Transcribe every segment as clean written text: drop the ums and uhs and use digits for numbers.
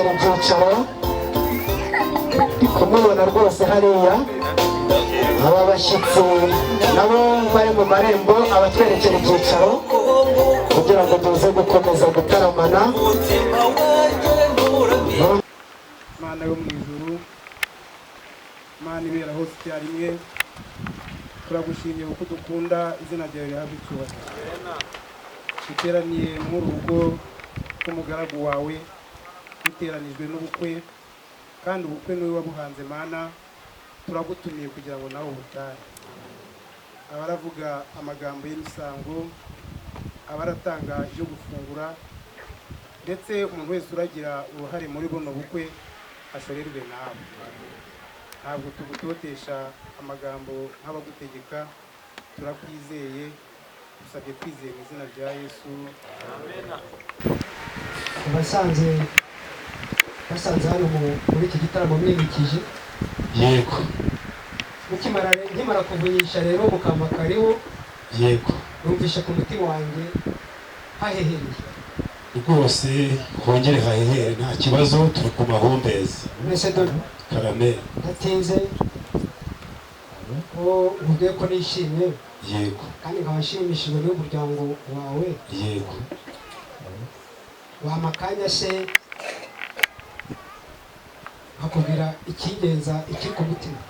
Abatwerekera ibyicaro, ndi kumubona rwose hariya. Aba bashyitsi nabo bari mu marembo, abatwerekera ibyicaro kugira ngo tuze gukomeza gutaramana. Mana yo mu ijuru, Mana ibera hose icyarimwe, turagushimiye kuko dukunda, izina ryawe rihabwa icyubahiro. Duteraniye muri uru rugo rw'umugaragu wawe, duteranijwe n'ubukwe, kandi ubukwe niwe wabuhanze. Mana, turagutumiye kugira ngo nawe ubutahe. Abaravuga amagambo y'imisango, abaratanga ibyo gufungura, ndetse umuntu wese uragira uruhare muri buno bukwe ashorerwe nawe. Ntabwo tugutotesha amagambo nk'abagutegeka, turakwizeye. Dusabye kwizeye mu izina rya Yesu. Basanze basanze hano muri iki gitaramo mwimikije. Yego. Mukimara, nkimara kuvunyisha rero mukama kariho, numvishe ku mutima wanjye hahehereye. Rwose hongere hahehere, nta kibazo, turi ku mahumbezi. Mbese dore Karame. Ndatinze ko nkubwiye ko nishimye, kandi nkaba nshimishijwe n'umuryango wawe. Wampa akanya se nkakubwira icyingenza, ikiri ku mutima?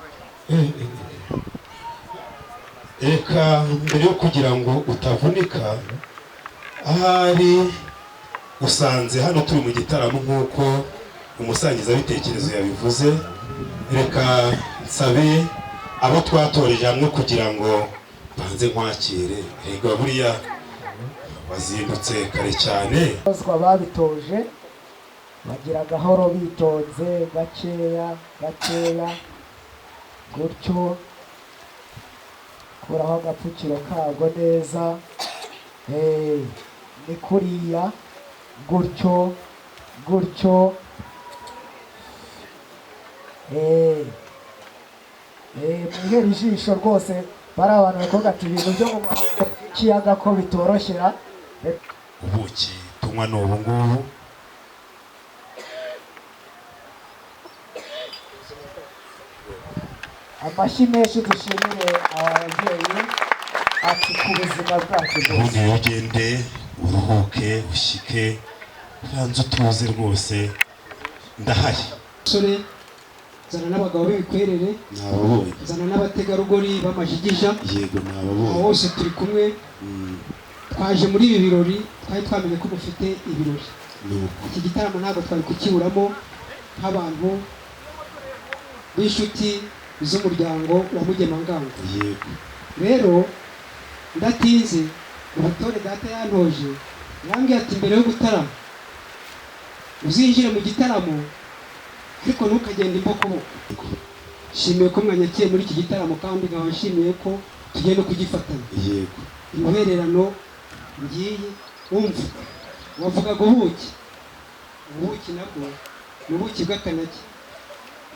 Reka mbere yo kugira ngo utavunika, ahari usanze hano turi mu gitaramo nk'uko umusangizabitekerezo yabivuze, reka nsabe abo twatoreje hamwe kugira ngo banze nkwakire. Rega buriya wazindutse kare cyane. Abazwa babitoje bagira gahoro, bitonze, gakeya gakeya gutyo. Kuraho agapfukiro kago neza. Ni kuriya, gutyo gutyo. Mwihere ijisho rwose. Bari abantu bakobwa ati ibintu byo mu kiyaga ko bitoroshyera. Ubuki tunywa ni ubu ngubu. Amashyi menshi, dushimire ababyeyi ati ku buzima bwacu Ubundi bwose. rero ugende uruhuke, ushyike, ubanze utuze rwose, ndahari. Musore, zana n'abagabo b'ibikwerere. Nababonye. Zana n'abategarugori b'amajigija. Yego. Abo Nababonye. bose turi kumwe. Twaje muri ibi birori, twari twamenye ko mufite ibirori. Nuko. Iki gitaramo ntabwo twari kukiburamo nk'abantu b'inshuti z'umuryango wa Mugemangango. Rero ndatinze, ubutore data yantoje, yambwiye ati mbere yo gutarama uzinjire mu gitaramo, ariko ntukagende imbokoboko. Nshimiye ko mwanyakiye muri iki gitaramo, kandi nkaba nshimiye ko tugiye no kugifatanya. Intwererano ngiyi. Wumva wavugaga ubuki, ubuki nabwo ni ubuki bw'akanage.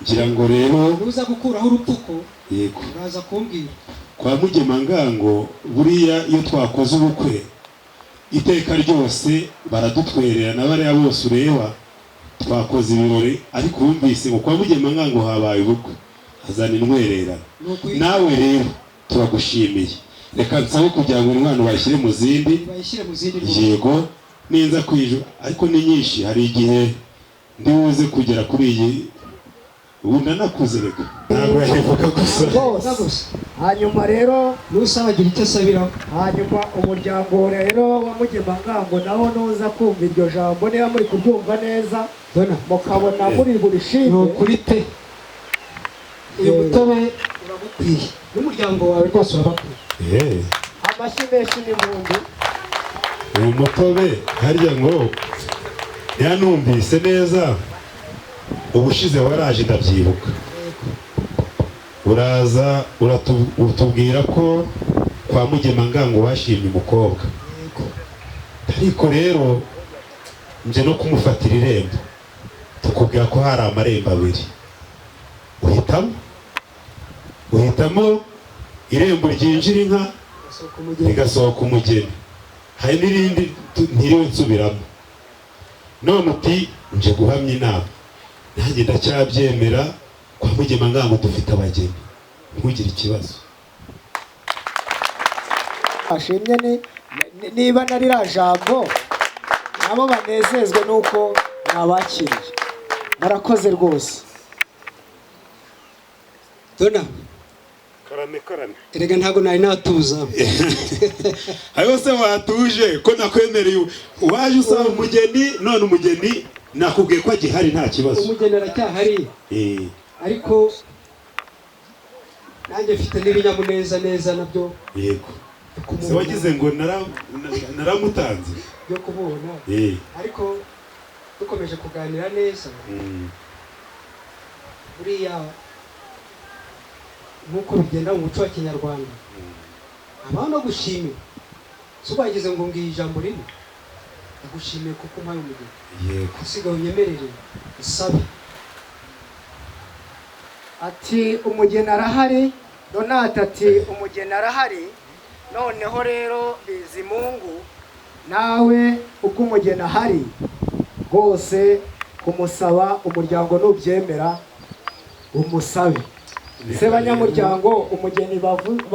Ngira ngo rero Nuza gukuraho urupfuko, uraza kumbwira. Kwa Mugemangango buriya iyo twakoze ubukwe, iteka ryose baradutwerera, na bariya bose ureba twakoze ibirori. Ariko wumvise ngo kwa Mugemangango habaye ubukwe, azana intwererano. Ni ukuri. Nawe rero turagushimiye. Reka nsabe kugira ngo umwana bayishyire mu zindi. Bayishyire mu zindi rwose. Yego, ninza kwijura, ariko ni nyinshi, hari igihe ndi buze kugera kuri iyi. Ubu ndanakuze, reka ntabwo yabivuga gusa. Rwose. Gusa. Hanyuma rero Nusaba agira icyo asabiraho. Hanyuma umuryango rero wa Mugemangango nawo nuza kumva iryo jambo, niba muri kuryumva neza, Dona, mukabona muri ni burishime. Ukuri pe, uyu mutobe uragukwiye n'umuryango wawe rwose urabakwiye. Amashyi menshi n'impundu. Uyu mutobe harya ngo yanumvise neza, ubushize waraje, ndabyibuka, uraza utubwira ko kwa Mugemangango washimye umukobwa, ariko rero nje no kumufatira irembo, tukubwira ko hari amarembo abiri, uhitamo irembo ryinjira inka Gasohoka umugeni, rigasohoka umugeni, hari n'irindi ntiriwe nsubiramo. None uti nje guhamya inama, nanjye ndacyabyemera. Kwa Mugemangango dufite abageni, ntugire ikibazo. Ashimye niba na ririya jambo nabo banezezwe nuko mwabakiriye. Murakoze rwose. Dona. Karame, karame. Erega ntabwo nari natuza. Ayo se watuje ko nakwemereye? Waje usaba umugeni, none umugeni nakubwiye ko agihari, nta kibazo. Umugeni aracyahari. Ariko nanjye mfite n'ibinyamuneza neza nabyo Yego. byo Se kumubona. wagize ngo naramutanze? Byo kumubona. Ariko dukomeje kuganira neza, buriya nk'uko bigenda mu muco wa kinyarwanda, habaho no gushimira. Si wagize ngo ngiye ijambo rimwe, ndagushimiye kuko umpaye umugeni. Usigaye unyemerere usabe. Ati umugeni arahari. Donata ati umugeni arahari. Noneho rero Bizimungu, nawe ubwo umugeni ahari rwose, kumusaba umuryango nubyemera umusabe. Se banyamuryango, umugeni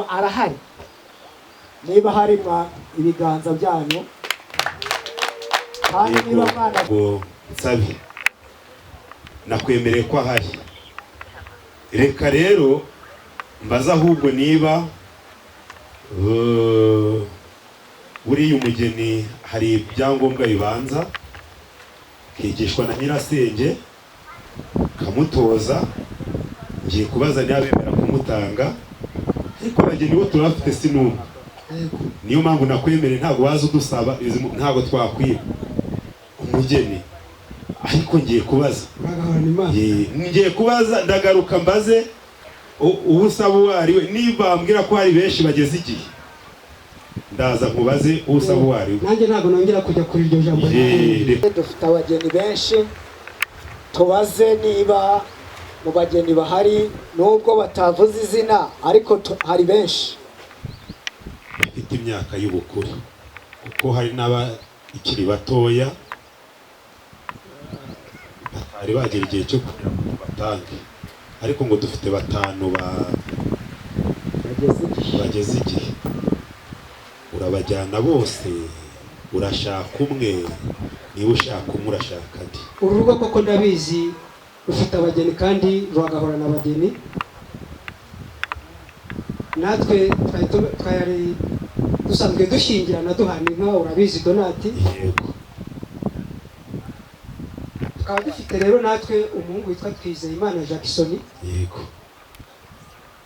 arahari? Niba hari mwa ibiganza byanyu, kandi niba mwana Ngo nsabe, nakwemereye ko ahari. Reka rero mbaze ahubwo niba buriya umugeni hari ibyangombwa bibanza kigishwa na nyirasenge kamutoza. Ngiye kubaza niba bemera kumutanga, ariko abageni bo turabafite, si n'umwe. Niyo mpamvu nakwemereye, ntabwo waza udusaba, ntabwo twakwiba umugeni, ariko ngiye kubaza. Uragahorana Imana. Ngiye kubaza, ndagaruka mbaze uwo usaba uwo ari we. Niba bambwira ko hari benshi bageze igihe, ndaza nkubaze uwo usaba uwo ari we. Nanjye ntabwo nongera kujya kuri iryo jambo. Ye, Dufite abageni benshi, tubaze niba mu bageni bahari, nubwo batavuze izina, ariko hari benshi. Bafite imyaka y'ubukure, kuko hari n'abakiri batoya batari bagera igihe cyo kugira ngo tubatange, ariko ngo dufite batanu bageze igihe. Bageze igihe. Urabajyana bose, urashaka umwe? Niba ushaka umwe, urashaka andi? Uru rugo koko ndabizi rufite abageni kandi ruragahorana abageni. Natwe twari dusanzwe dushyingirana, duhana inka, urabizi Donati. Yego. Tukaba dufite rero natwe umuhungu witwa Twizeyimana Jackson.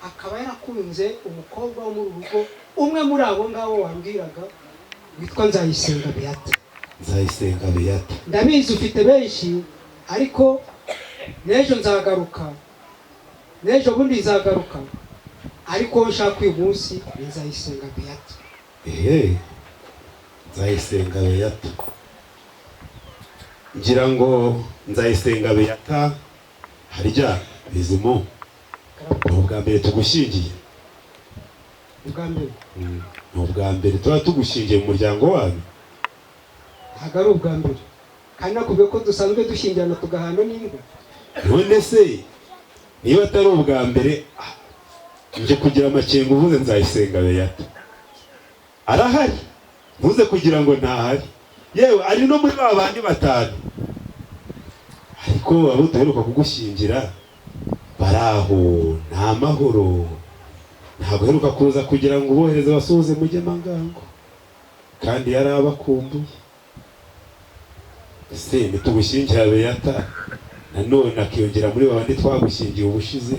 Akaba yarakunze umukobwa wo muri uru rugo, umwe muri abo ngabo wambwiraga, witwa Nzayisenga Beata. Nzayisenga Beata. Ndabizi ufite benshi, ariko n'ejo nzagaruka, n'ejo bundi nzagaruka, ariko uwo nshaka uyu munsi ni Nzayisenga Beata. Ehe, Nzayisenga Beata. Ngira ngo Nzayisenga Beata, harya Bizimu, ni ubwa mbere tugushyingiye? Ubwa mbere. Ni ubwa mbere tuba tugushyingiye mu muryango wanyu? Ntabwo ari ubwa mbere, kandi nakubwiye ko dusanzwe dushyingirana tugahana n'inka. None se niba atari ubwa mbere, nje kugira amakenga uvuze Nzayisenga Beata arahari, ntuze kugira ngo ntahari. Yewe, ari no muri ba bandi batanu, ariko abo duheruka kugushyingira bari aho nta mahoro. Ntabwo aheruka kuza kugira ngo ubohereze basuhuze Mugemangango, kandi yari abakumbuye. Ese nitugushyingira Beata nanone akiyongera muri babandi twagushyingiye ubushize,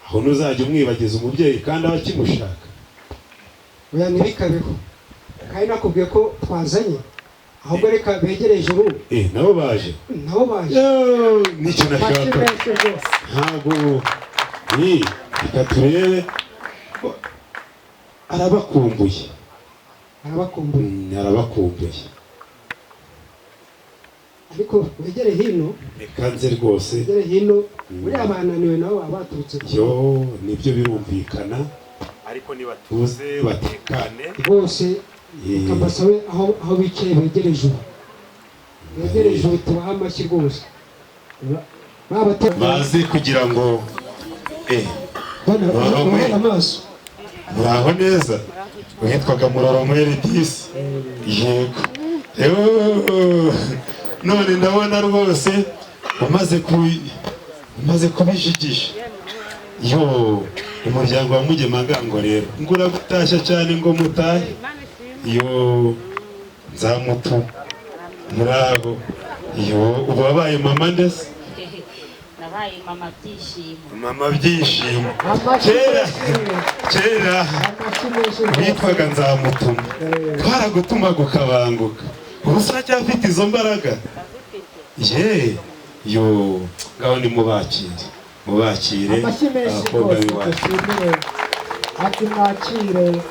aho ntuzajya umwibagiza umubyeyi kandi aba akimushaka? Oya, ntibikabeho, kandi nakubwiye ko twazanye. Ahubwo reka begere ejuru. Eh, nabo baje. Nabo baje. Yoo, nicyo Amashyi nashaka. menshi rwose. Ntabwo ni reka turebe, arabakumbuye. Arabakumbuye. Arabakumbuye. Ariko wegere hino. Reka nze rwose. Wegere hino, buriya bananiwe, nabo baba baturutse kure. Yo, nibyo birumvikana, ariko nibatuze batekane. Rwose. Reka mbasabe aho bicaye begere ejuru. Mwegere ijuru tubahe amashyi rwose. Baze kugira ngo Bana amaso. Muraho neza. Witwaga Muroromweri disi. Yego. None ndabona rwose umaze kubishigisha. Yo, umuryango wa Mugemangango rero ngura gutashya cyane ngo mutahe. Yo, nzamutu murabo. Yo, ubu wabaye mama ndese? Nabaye mama byishimo. Mama byishimo. Kera kera witwaga nzamutuma, twaragutumaga ukabanguka. Ubu se uracyafite izo mbaraga? Ye, yo, ngaho ni mubakire, mubakire Amashyi menshi abakobwa rwose b'iwanyu. Dushimire ati mwakire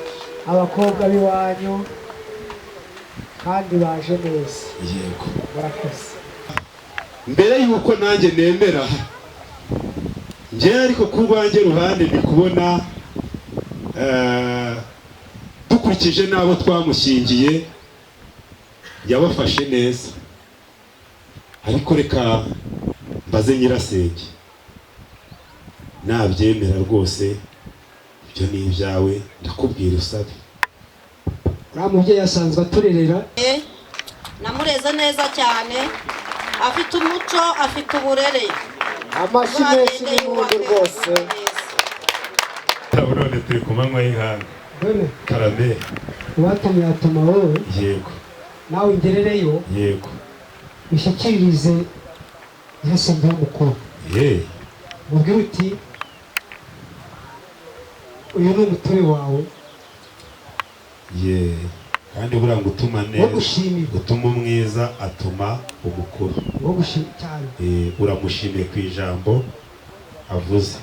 abakobwa b'iwanyu kandi baje neza. Yego. Murakoze. Mbere yuko nanjye nemera njye, ariko ku rwanjye ruhande ndi kubona dukurikije n'abo twamushyingiye yabafashe neza, ariko reka mbaze nyirasenge nabyemera rwose. Ibyo ni ibyawe, ndakubwira usabe. Uriya mubyeyi asanzwe aturerera. Namureze neza cyane, afite umuco, afite uburere. Amashyi menshi n'impundu rwose. None turi ku manywa y'ihanga. Karame. Uwatumye yatuma wowe. Yego. Nawe ungerereyo. Yego. Ushyikirize nyirasenge w'umukobwa. Ye. Mubwire uti uyu ni umutobe wawe. Ye, kandi buriya ngo utuma Wo neza gushimira. Utuma umwiza atuma umukuru. Wo gushimira cyane. Uramushimiye ku ijambo avuze.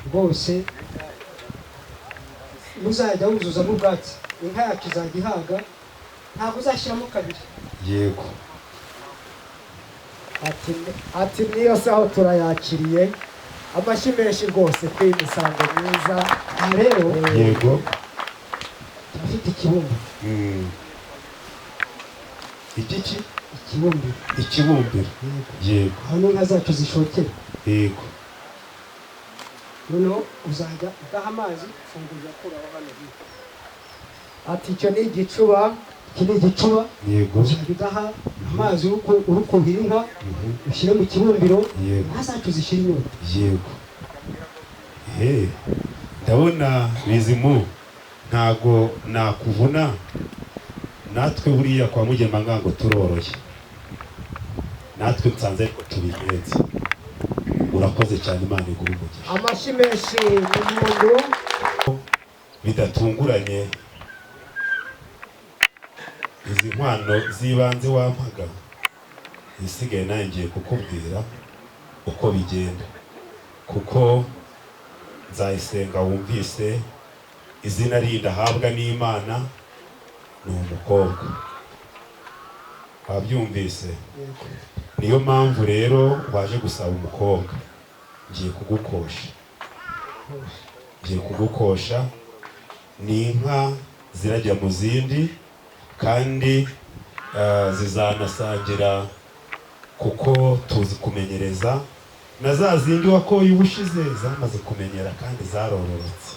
Rwose muzajya wuzuzamo ubwatsi, inka yacu izajya ihaga, ntabwo uzashyiramo kabiri. Yego. Ati niyo saho turayakiriye. Amashyi menshi rwose kuri iyi misango myiza. Aha rero Yego. turafite ikibumbiro. Igiki? Ikibumbiro. Ikibumbiro. Yego. Aho inka zacu zishokera. Yego. Noneho uzajya udaha amazi, ufungurira akuraho hano hirya. Ati icyo ni igicuba. Iki ni igicuba. Yego. Uzajya udaha amazi uri kuhira inka, ushyire mu kibumbiro. Yego. Inka zacu zishyira inyota. Yego. Ndabona Bizimu ntago nakuvuna, natwe buriya kwa Mugemangango turoroye, natwe nsanze ariko tubigenze. Urakoze cyane, Imana iguhe umugisha. Amashyi menshi n'impundu. Bidatunguranye izi nkwano z'ibanze wampaga, isigaye nanjye ngiye kukubwira uko bigenda, kuko Nzayisenga wumvise izina rindi ahabwa n'Imana ni umukobwa, wabyumvise? Niyo mpamvu rero waje gusaba umukobwa, ngiye kugukosha, ngiye kugukosha. Ni inka zirajya mu zindi kandi zizanasangira, kuko tuzi kumenyereza na za zindi wakoye ubushize zamaze kumenyera kandi zarororotse.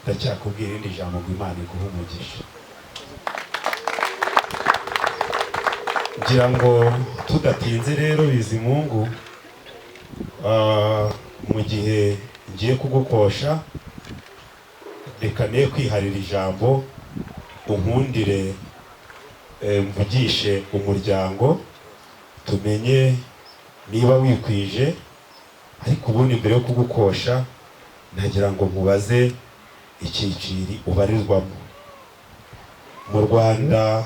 Ndacyakubwira irindi jambo ngo Imana iguhe umugisha. Ngira ngo tudatinze rero Bizimungu, mu gihe ngiye kugukosha, reka ne kwiharira ijambo, unkundire mvugishe umuryango tumenye niba wikwije. Ariko ubundi mbere yo kugukosha nagira ngo nkubaze icyiciri ubarirwamo. Mu Rwanda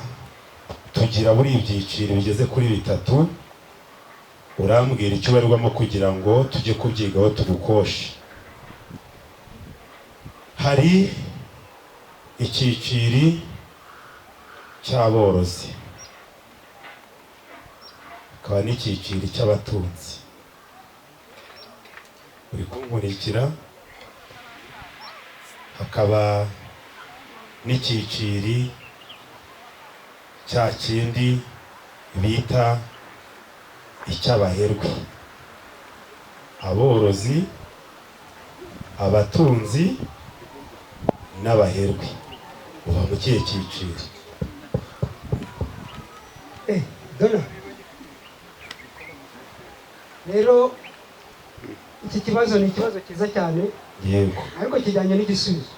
tugira buri ibyiciro bigeze kuri bitatu, urambwira icyo ubarirwamo kugira ngo tujye kubyigaho tugukoshe. Hari icyiciri cy'aborozi, hakaba n'icyiciri cy'abatunzi. Uri kunkurikira? Hakaba n'icyiciri Cya kindi bita icy'abaherwe, aborozi, abatunzi n'abaherwe, uba mu kihe cyiciro? Dona, rero iki kibazo ni ikibazo cyiza cyane, ariko kijyanye n'igisubizo.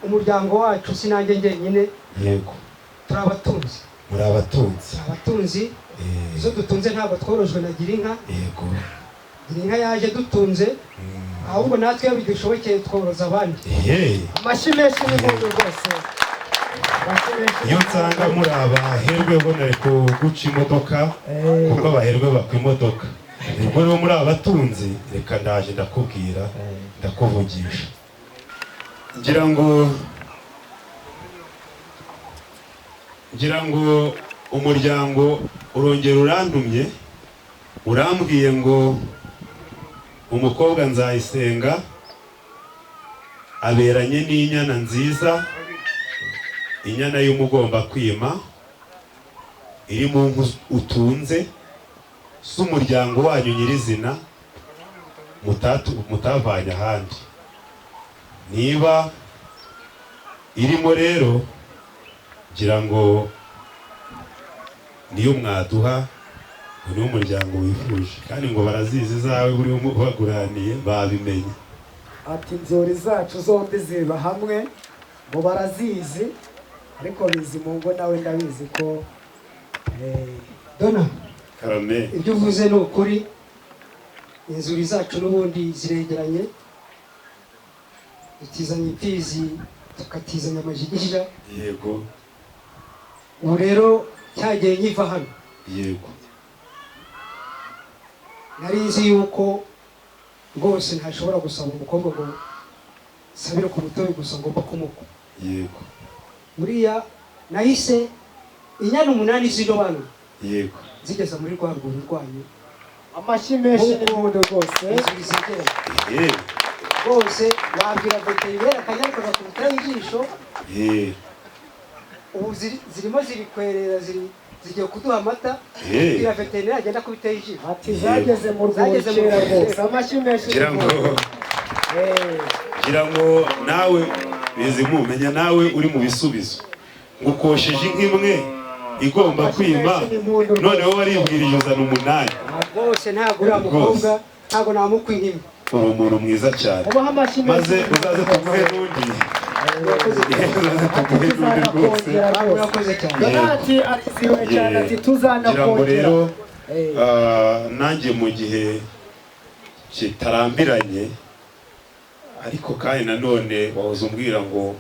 Umuryango wacu, si nanjye njyenyine, turi abatunzi. Muri abatunzi. Turi abatunzi. Izo dutunze ntabwo tworojwe na Girinka. Girinka yaje dutunze, ahubwo natwe iyo bidushobokeye tworoza abandi. Amashyi menshi n'impundu rwose, amashyi menshi. Iyo nsanga muri abaherwe bo nari kuguca imodoka, kuko abaherwe bakwa imodoka. Ubwo rero muri abatunzi, reka ndaje ndakubwira, ndakuvugisha. Ngira ngo umuryango urongera urantumye, urambwiye ngo umukobwa Nzayisenga aberanye n'inyana nziza, inyana y'umugomba kwima iri mu nka utunze z'umuryango wanyu nyirizina, mutavanye ahandi. Niba irimo rero, ngira ngo niyo mwaduha, ngo niwo umuryango wifuje, kandi ngo barazizi zawe buri baguraniye babimenye. Ati inzuri zacu zombi ziba hamwe, ngo barazizi, ariko bizi mu ngo nawe ndabizi ko Dona, Karame. ibyo uvuze ni ukuri. Inzuri zacu n'ubundi ziregeranye, dutizanya imfizi, tukatizanya amajigija. Ubu rero cyagiye nkiva hano, nari nzi yuko rwose ntashobora gusaba umukobwa ngo nsabire ku mutobe gusa, ngomba kumukwa. Buriya nahise inyana 8 z'indobanure zigeza muri rwa rwuri rwanyu. Amashyi menshi n'impundu rwose. Inzuri zegeranye rwose, wabwira veterineri akanyaruka agakubitaho ijisho. Ubu zirimo ziri kwerera, ziri zigiye kuduha amata. Bwira veterineri agenda akubitaho ijisho. Ati zageze mu rwuri Zageze mu kera rwuri. rwose. Amashyi menshi Ngira ngo n'impundu. Ngira ngo nawe Bizimu, menya nawe uri mu bisubizo, ngo ukosheje inka imwe igomba Amashyi kwima, menshi n'impundu rwose. noneho waribwirije uzana 8. Rwose ntabwo uriya mukobwa, ntabwo namukwa inka imwe. Uri umuntu mwiza cyane. Mubahe amashyi menshi Maze n'impundu uzaze rwose. tuguhe n'undi, uzaze tuguhe n'undi rwose. Tuzanakongera rwose. Urakoze cyane. Donati arizihiwe cyane, ati Ngira ngo tuzanakongera. rero nanjye mu gihe kitarambiranye, ariko kandi nanone wahoze umbwira ngo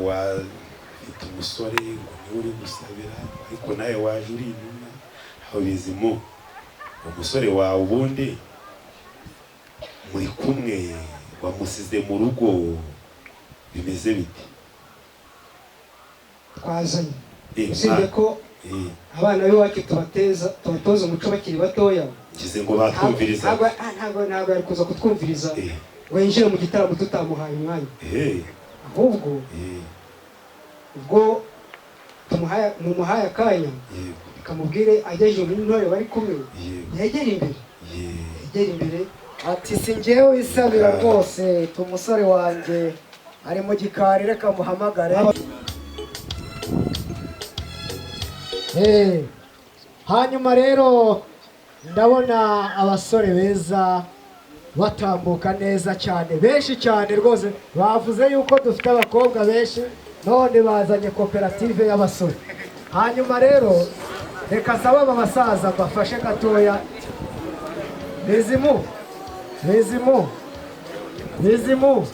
wafite umusore, ngo niwe uri gusabira, ariko nawe waje uri intumwa aho. Bizimu, umusore wawe ubundi muri kumwe, wamusize mu rugo, bimeze bite? Twazanye, usibye ko abana b'iwacu tubateza, tubatoza umuco bakiri batoya. Ngize ngo batwumviriza. Ntabwo yari kuza kutwumviriza ngo yinjire mu gitaramo tutamuhaye umwanya. Ahubwo ubwo mumuhaye akanya, kamubwire agejeje n'intore bari kumwe, yegere imbere, yegere imbere. Ati si njyewe wisabira rwose, umusore wanjye ari mu gikari, reka muhamagare. Hanyuma rero ndabona abasore beza batambuka neza cyane, benshi cyane rwose. Bavuze yuko dufite abakobwa benshi, none bazanye koperative y'abasore. Hanyuma rero reka nsaba aba basaza mbafashe gatoya. Bizimu, Bizimu, Bizimu,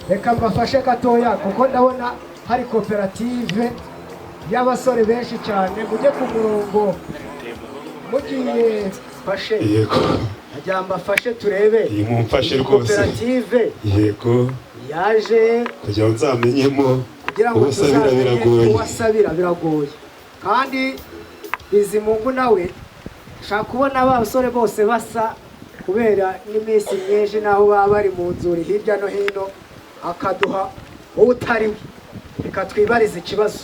reka mbafashe gatoya, kuko ndabona hari koperative y'abasore benshi cyane. Mujye ku murongo, mugiye fashe. Ajya mbafashe turebe. Iyi mumfashe Iyi rwose. koperative yaje kugira ngo nzamenyemo kugira ngo uwasabira. tuzamenye Biragoye. uwasabira biragoye, kandi Bizimungu nawe shaka kubona aba basore bose basa, kubera n'iminsi myinshi n'aho baba bari mu nzuri hirya no hino, akaduha utari we. Reka twibarize ikibazo,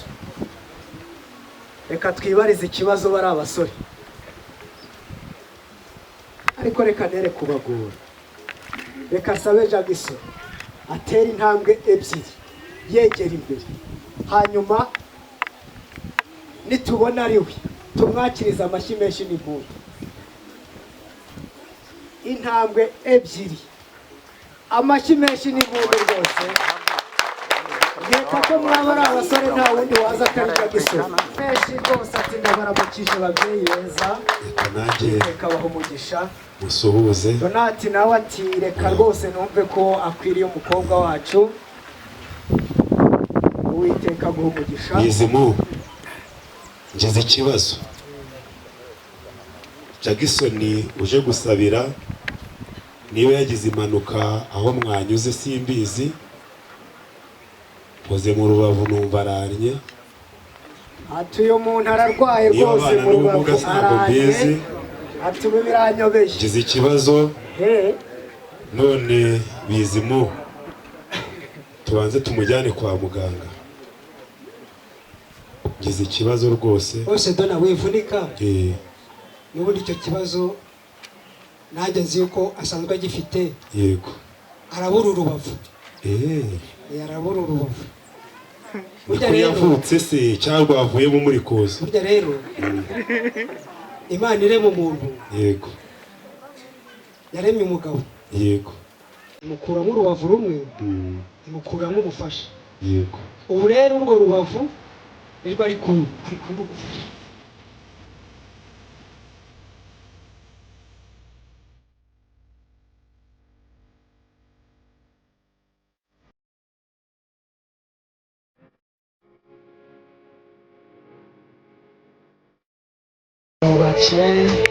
reka twibarize ikibazo. Bari abasore, ariko reka nere kubagora. Reka sabe Jackson atere intambwe ebyiri yegera imbere, hanyuma nitubona ari we tumwakiriza amashyi menshi n'impundu. Intambwe ebyiri, amashyi menshi n'impundu rwose. Nkeka ko mwaba ari abasore, nta wundi waza atari Jackson. Menshi rwose. Ati ndabaramukije babyeyi beza. Reka nanjye Reka baha umugisha. musuhuze. Donati nawe ati reka rwose numve ko akwiriye umukobwa wacu. Uwiteka aguha umugisha. Bizimu, ngize ikibazo. Jackson uje gusabira, niba yagize impanuka aho mwanyuze simbizi, nkoze mu rubavu numva arannye. Ati uyu muntu ararwaye Niba rwose abana mu rubavu n'ubumuga ntabwo aranye. mbizi. Ati ubu biranyobeye. Ngize ikibazo. He. None Bizimu, tubanze tumujyane kwa muganga, ngize ikibazo rwose. Bose dona wivunika. N'ubundi icyo kibazo nanjye nzi yuko asanzwe agifite. Arabura urubavu. Arabura urubavu. Burya Niko rero yavutse se cyangwa avuyemo muri kuza? Burya rero Imana irema umuntu, yaremye umugabo, imukuramo urubavu rumwe, imukuramo ubufasha. Ubu rero urwo rubavu nirwo ari kurugufasha. Rwubatse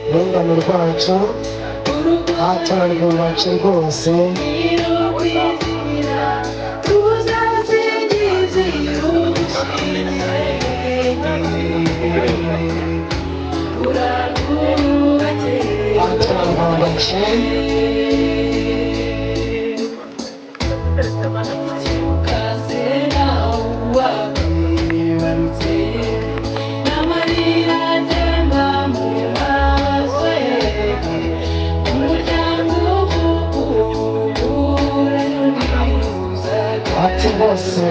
urungano rwacu, hatararwubatse rwose. Hatararwubatse. Ati rwose.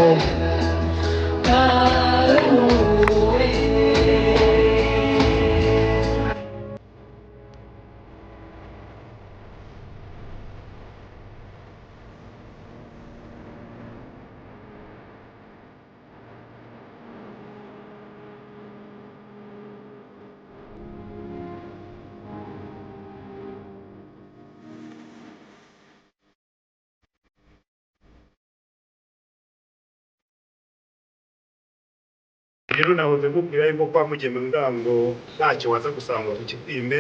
Rero nahoze nkubwira yuko kwa Mugemangango ntacyo waza gusanga ku kibyimbe.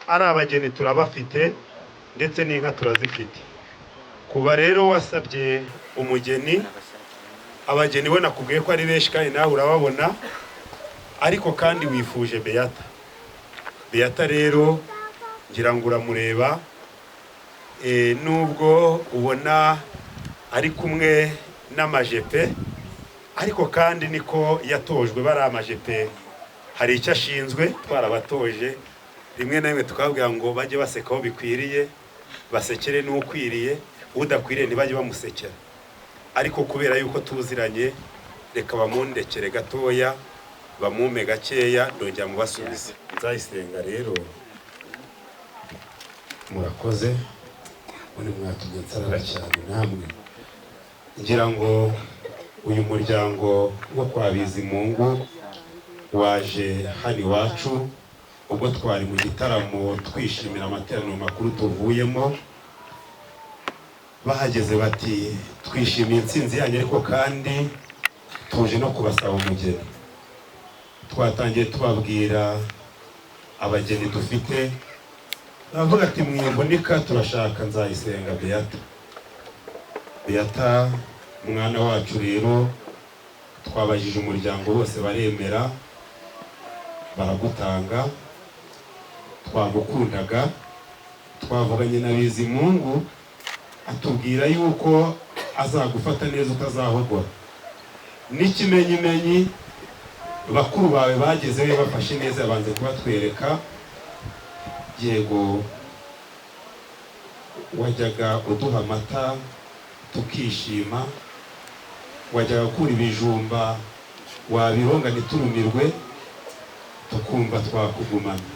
Ari abageni turabafite, ndetse n'inka turazifite. Kuba rero wasabye umugeni, abageni we nakubwiye ko ari benshi kandi nawe urababona, ariko kandi wifuje Beata. Beata rero ngira ngo uramureba, nubwo ubona ari kumwe n'amajepe, ariko kandi niko yatojwe. Bari amajepe, hari icyo ashinzwe, twarabatoje. Rimwe na rimwe tukababwira ngo bajye baseka aho bikwiriye, basekere n'ukwiriye, udakwiriye ntibajye bamusekera. Ariko kubera yuko tuziranye, reka bamundekere gatoya, bamume gakeya, ndongera mubasubize. Nzayisenga rero, murakoze, muri mwatumye nsarara cyane namwe. Ngira ngo uyu muryango wo kwa Bizimungu waje hano iwacu ubwo twari mu gitaramo twishimira amateraniro makuru tuvuyemo. Bahageze bati twishimiye intsinzi yanyu, ariko kandi tuje no kubasaba umugeni. Twatangiye tubabwira abageni dufite, baravuga ati mwivunika, turashaka Nzayisenga Beata. Beata mwana wacu rero, twabajije umuryango bose baremera, baragutanga. Twagukundaga, twavuganye na Bizimungu atubwira yuko azagufata neza utazahogora. N'ikimenyimenyi, bakuru bawe bagezeyo bafashe neza, banze kubatwereka. Yego, wajyaga uduha amata tukishima, wajyaga gukura ibijumba wabironga ntiturumirwe, tukumva twakugumana.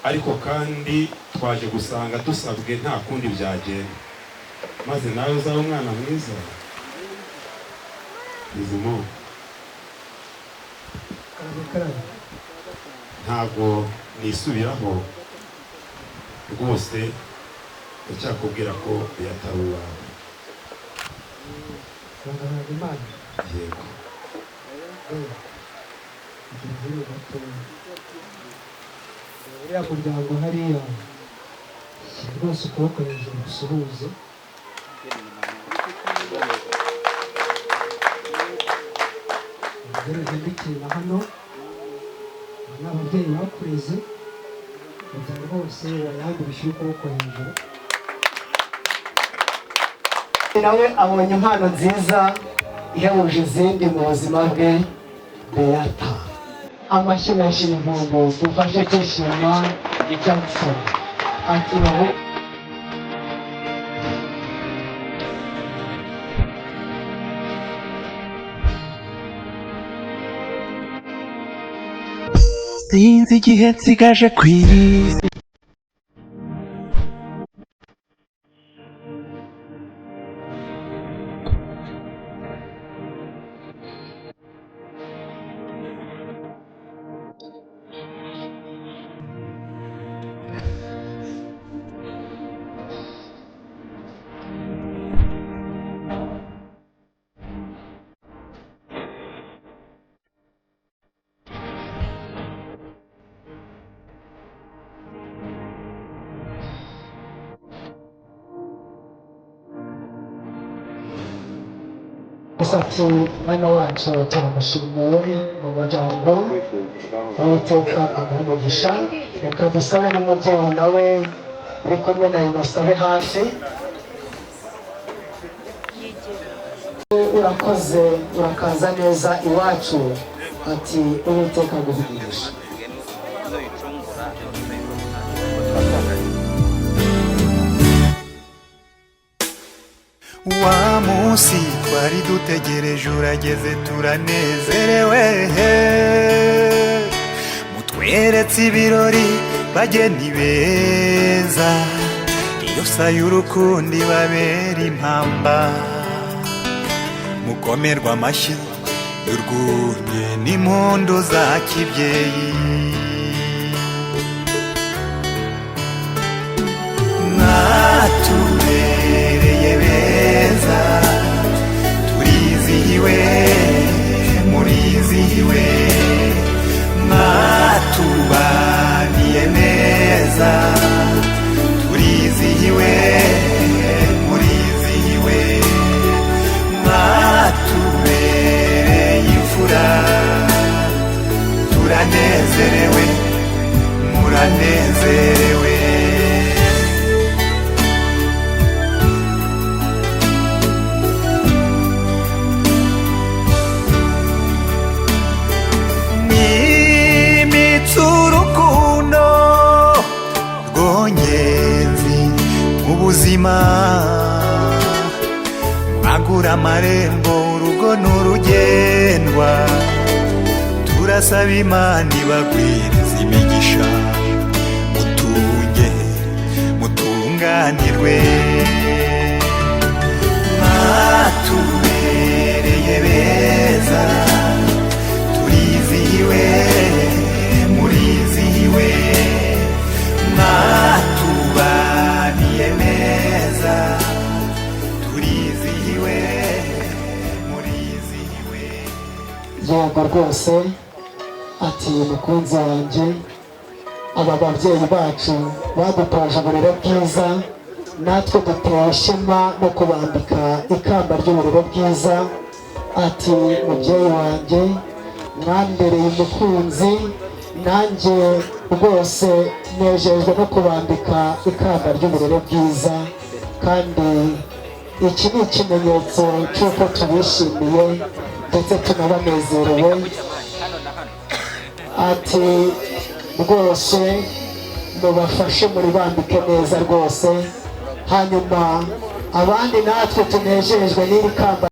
Ariko kandi twaje gusanga dusabwe nta kundi byagenda, maze nawe uzaba umwana mwiza. Izimo ntabwo nisubiraho rwose, ndacyakubwira ko yatari uwawe. Yego. Uriya muryango hariya rwose, ukuboko hejuru gusuhuze. Ugere uhindukire na hano, aba ni ababyeyi bakureze, kugira rwose bayambi ushyire ukuboko hejuru. Nawe abonye impano nziza ihebuje izindi mu buzima bwe, Beata. Amashyi menshi n'impundu, dufashe kwishima. Jackson ati bahu. Sinzi igihe nsigaje ku isi. Ati mwana wacu, turamushimiye mu muryango, Uwiteka amuhe umugisha. Reka dusabe n'umubyeyi nawe uri kumwe na Innocent hafi. Urakoze, urakaza neza iwacu. Ati Uwiteka aguhe umugisha. Wa munsi twari dutegereje urageze, turanezerewe. Mutweretse ibirori, bageni beza, iyo sa y'urukundo ibabera impamba. Mukomerwa amashyi y'urwunge n'impundu za kibyeyi. Mwatubereye beza, turizihiwe, murizihiwe. Mwatubaniye neza, turizihiwe, murizihiwe. Mwatubereye imfura, turanezerewe, muranezerewe. Mwimitse urukundo rwongenzi mu buzima, mwagura amarembo, urugo n'urugendwa. Turasaba Imana ibagwiriza imigisha, mutunge mutunganirwe. Mwatubereye beza, turizihiwe, murizihiwe. Mwatubaniye neza, turizihiwe, murizihiwe. Yego rwose. Ati mukunzi wanjye, aba babyeyi bacu badutoje uburere bwiza, natwe dutewe ishema no kubambika ikamba ry'uburere bwiza. Ati mubyeyi wanjye, mwambereye umukunzi, nanjye rwose nejejwe no kubambika ikamba ry'uburere bwiza, kandi iki ni ikimenyetso cy'uko tubishimiye. Ndetse tunabanezerewe. Ati rwose mubafashe muribambike neza rwose, hanyuma abandi natwe tunejejwe n'iri kamba.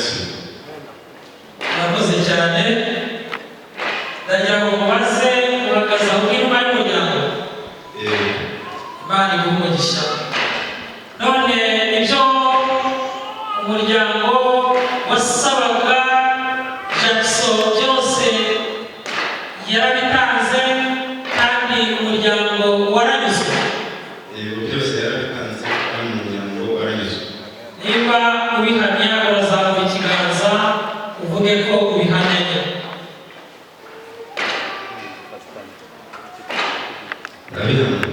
Ndayasubiza. Murakoze cyane. Ndagira ngo mubaze, uhagaze aho nk'intumwa y'umuryango? Yego. Imana iguhe umugisha. None ibyo umuryango wasabaga Jackson byose yarabitanze, kandi umuryango waranyuzwe? Yego, byose yarabitanze kandi umuryango waranyuzwe. Niba ubihamya, urazamura ikiganza uvuge ko ubihamyanye. Ndabihamya.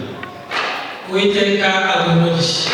Uwiteka aguhe umugisha.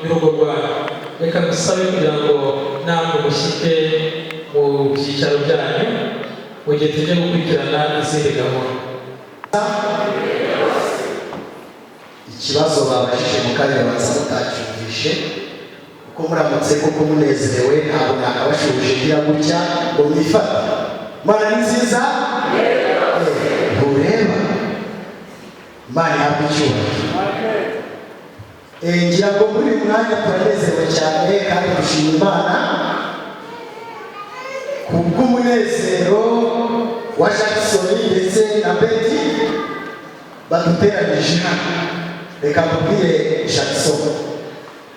y'urugo rwanyu. Reka dusabe kugira ngo namwe mushyike mu byicaro byanyu mu gihe tujya gukurikirana izindi gahunda. Ikibazo babajije mu kanya baza mutacyumvishe, kuko muramutse kuko munezerewe ntabwo nakabashubije ngira gutya ngo mwifate. Imana ni nziza, ntureba. Imana ihabwa icyubahiro. Ngira ngo muri uyu mwanya turanezerewe cyane kandi dushima Imana kubw'umunezero wa Jackson ndetse na Betty baduteranije hano. Reka nkubwire Jackson,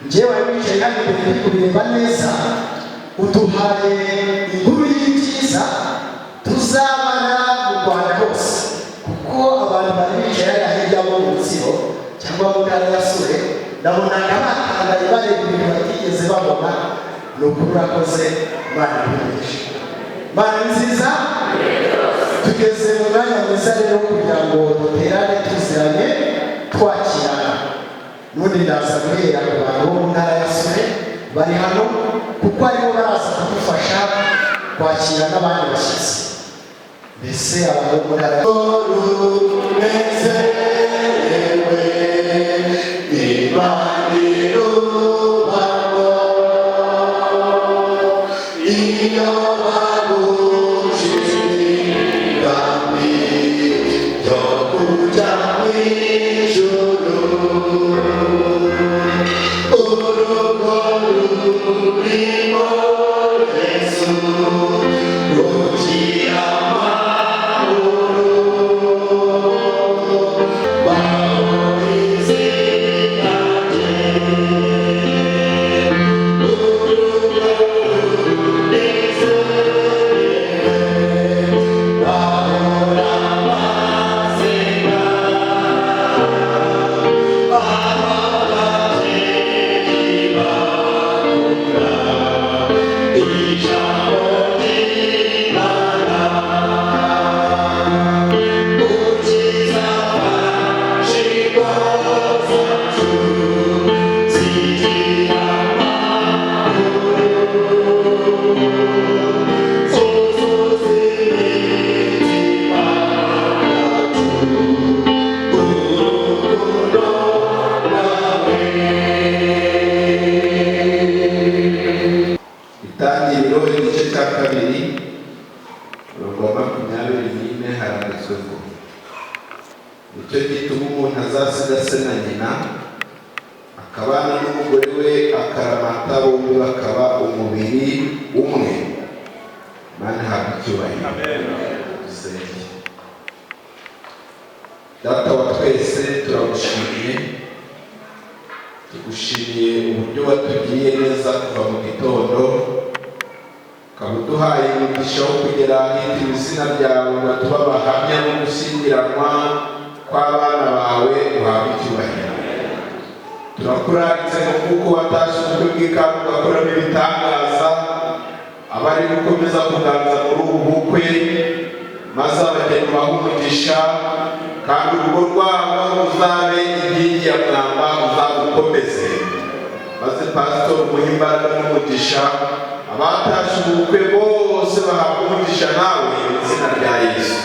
njyewe wari wicaye hano imbere ndi kubireba neza, uduhaye inkuru y'ibyiza tuzabana mu Rwanda hose, kuko abantu bari bicaye hariya hirya bo mu Rutsiro cyangwa mu ntara ya Sure, ndabonaga batangaye bareba ibintu batigeze babona. Ni ukuri urakoze, Imana iguhe. Imana ni nziza. Tugeze mu mwanya mwiza rero kugira ngo duterane tuziranye twakirana. N'ubundi ndaza guhera ku bantu bo mu ntara ya Sure bari hano, kuko aribo baraza kudufasha kwakira n'abandi bashyitsi, mbese abantu bo mu ntara ya Runezerewe ibanirubamo iyo baguje imigambi yo kujya mu ijuru, urugo rurimo Yesu rugira amahoro. Itangiriro igice cya 2 umurongo wa 24 haranditswe ngo: nicyo gituma umuntu azasiga se na nyina akabana n'umugore we akaramata, bombi bakaba umubiri umwe. Imana ihabwe icyubahiro. Dusenge. Data wa twese, turagushimiye, tugushimiye uburyo watugiriye neza kuva mu gitondo, ukaba uduhaye umugisha wo kugera ahitiriwe izina ryawe ngo tube abahamya no gushyingiranwa kw'abana bawe. Uhabwe icyubahiro. Turakuraritse ngo kuko watashye ubukwe bw'ikabu ugakoramo ibitangaza, abari gukomeza kuganza muri ubu bukwe, maze abageni bahe umugisha, kandi urugo rwabo uzabe inkingi ya mwamba, uzagukomeze, maze pasitori umuhe imbaraga n'umugisha. Abatashye ubukwe bose bahabwa umugisha nawe mu izina rya Yesu.